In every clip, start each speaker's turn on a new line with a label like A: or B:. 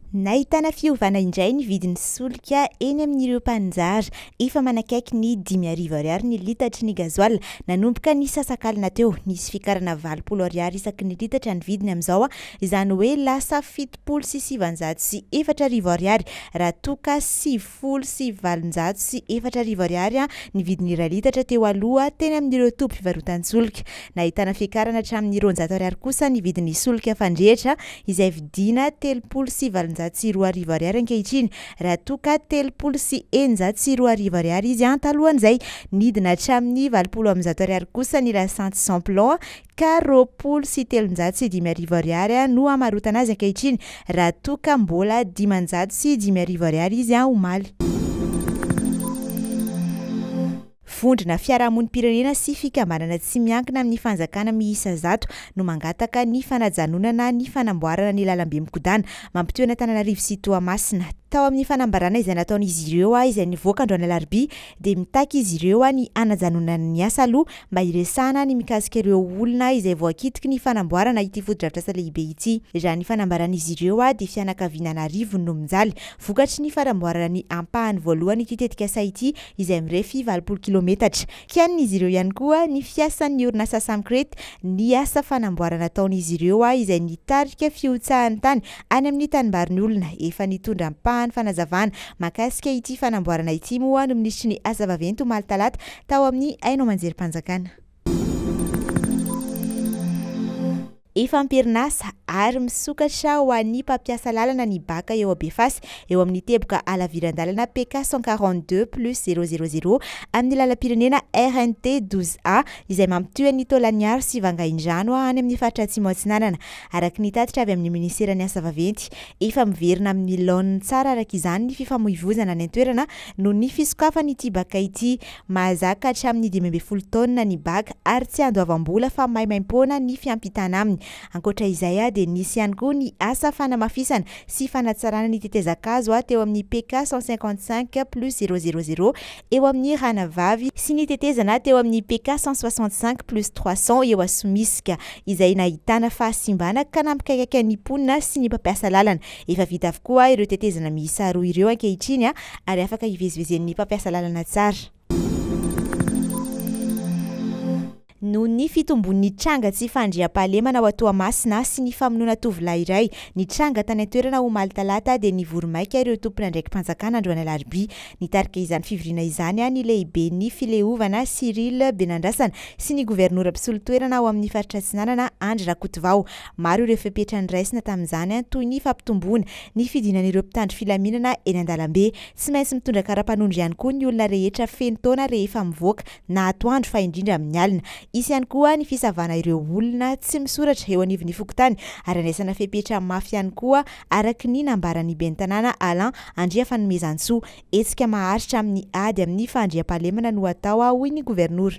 A: Nahitana fiovana indray ny vidin'ny solika eny amin'ireo mpaninjara. Efa manakaiky ny 5000 ariary ny litatry ny gasoil nanomboka ny sasak'alina teo. Nisy fiakarana 80 ariary isaky ny litatra ny vidiny amin'izao, izany hoe lasa 4970 ariary raha toa ka 1890 ariary ny vidin'ny iray litatra teo aloha teny amin'ireo toby fivarotan-tsolika. Nahitana fiakarana hatramin'ny 200 ariary kosa ny vidin'ny solika fandrehitra izay vidiana 2030 ariary ankehitriny raha toa ka 2630 ariary izy talohan'izay. Nidina hatramin'ny 180 ariary kosa ny lasantsy sans plomb ka 320 ariary no hamarotana azy ankehitriny raha toa ka mbola 505 ariary izy omaly. Vondrona fiarahamonim-pirenena sy fikambanana tsy miankina amin'ny fanjakana miisa 100 no mangataka ny fanajanonana ny fanamboarana ny lalambe mikodana mampitohy an'Antananarivo sy Toamasina. Tao amin'ny fanambarana izay nataon'izy ireo izay nivoaka androany alarobia dia mitaky izy ireo ny hanajanonana ny asa aloha mba hiresahana ny mikasika ireo olona izay voakitiky ny fanamboarana ity fotodrafitrasa lehibe ity. Raha ny fanambaran'izy ireo dia fianakaviana an'arivony no mijaly vokatry ny fanamboarana ny ampahany voalohany ity tetikasa ity izay mirefy 80 kilometatra. Kianin'izy ireo ihany koa ny fiasan'ny orinasa Samcrete ny asa fanamboarana ataon'izy ireo izay nitarika fihotsahan'ny tany any amin'ny tanimbarin'ny olona. Efa nitondra ampahany fanazavana mahakasika ity fanamboarana ity moa ny minisitry ny Asa vaventy omaly talata tao amin'ny haino aman-jerim-panjakana. Efa am-perinasa ary misokatra ho an'ny mpampiasa lalana ny baka eo Befasy, eo amin'ny teboka halaviran-dalana PK 142 plus 000 amin'ny lalam-pirenena RNT 12 A izay mampitohy an'i Taolagnaro sy Vangaindrano any amin'ny faritra Atsimo Atsinanana. Araka ny tatitra avy amin'ny minisiteran'ny Asa vaventy, efa miverina amin'ny laoniny tsara araka izany ny fifamoivoizana any an-toerana noho ny fisokafan'ity baka ity. Mahazaka hatramin'ny 15 taonina ny baka ary tsy andoavam-bola fa maimaimpoana ny fiampitana aminy. Ankoatra izay dia nisy ihany koa ny asa fanamafisana sy fanatsarana ny tetezan-kazo teo amin'ny PK 155 plus 000 eo amin'ny Ranavavy sy ny tetezana teo amin'ny PK 165 plus 300 eo Asomisika izay nahitana fahasimbana ka nampikaikaika ny mponina sy ny mpampiasa lalana. Efa vita avokoa ireo tetezana miisa roa ireo ankehitriny ary afaka hivezivezen'ny mpampiasa lalana tsara. Noho ny fitombon'ny tranga tsy fandriampahalemana ao Toamasina sy ny famonoana tovolahy iray nitranga tany an-toerana omaly talata dia nivory maika ireo tompon'andraiki-panjakana androany alarobia. Nitarika izany fivoriana izany ny lehiben'ny fileovana Cyril Benandrasana sy ny governora mpisolo toerana ao amin'ny faritra Atsinanana Andry Rakotovao. Maro ireo fepetra noraisina tamin'izany toy ny fampitomboana ny fidinan'ireo mpitandro filaminana eny an-dalambe. Tsy maintsy mitondra kara-panondro ihany koa ny olona rehetra feno taona rehefa mivoaka na atoandro fa indrindra amin'ny alina. Hisy ihany koa ny fisavana ireo olona tsy misoratra eo anivon'ny fokontany ary andraisana fepetra mafy ihany koa araka ny nambaran'ny ben'ny tanàna Alain Andriafanomezantsoa. Hetsika maharitra amin'ny ady amin'ny fandriampahalemana no atao hoy ny governora.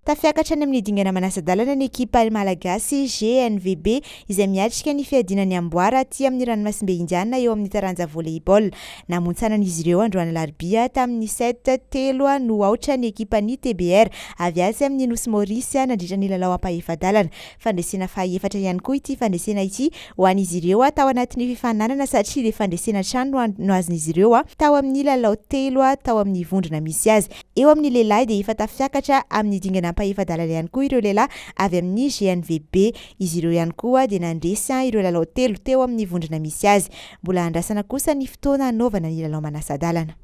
A: Tafiakatra any amin'ny dingana manasa-dalana ny ekipa malagasy GNVB izay miatrika ny fiadiana ny amboara aty amin'ny ranomasimbe Indiana eo amin'ny taranja volley-ball. Namontsanan'izy ireo androany alarobia tamin'ny set telo no aotra ny ekipan'ny TBR avy atsy amin'ny Nosy Maurice nandritra ny lalao ampahefa-dalana. Fandresena fahaefatra ihany koa ity fandresena ity ho an'izy ireo tao anatin'ny fifaninanana satria dia fandresena hatrany no azon'izy ireo tao amin'ny lalao telo tao amin'ny vondrona misy azy. Eo amin'ny lehilahy dia efa tafiakatra amin'ny dingana ampahefa-dalana ihany koa ireo lehilahy avy amin'ny GNVB. Izy ireo ihany koa dia nandresy ireo lalao telo teo amin'ny vondrona misy azy. Mbola andrasana kosa ny fotoana hanaovana ny lalao manasa-dalana.